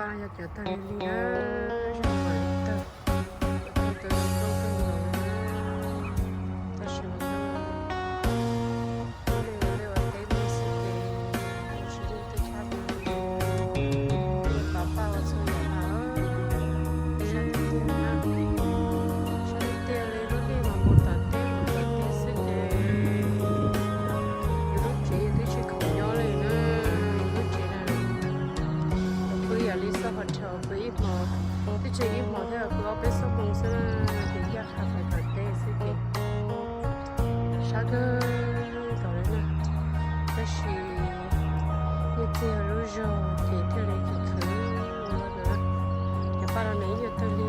Paj yog cov tag li li na, zaj no tawg, tawg tawg zoo nkauj kawg nkaus li na. Tab sis mas lub neej ua teb no xwb ces tsis muaj tej tshab li, ua tau paj ua txhua yam na. Sab tiag tiag na, sab tiag tiag li, lub neej mas mus tom teb mus tom teb xwb ces yus lub tsev yus twb tsis khoom nyob li na, yus lub tsev na. Pw yam li xab hos rhau pw ib hmo, twb tsis ib hmo thiab, pw ob peb xuab moos xwb na, ces yaj qha pais tom teb xwb ces sab kawg nkaus li na. Tab sis nyiaj txiag lub zog ces thiaj li khwv khwv no na. Cov paj no nws ib nyuag tawg li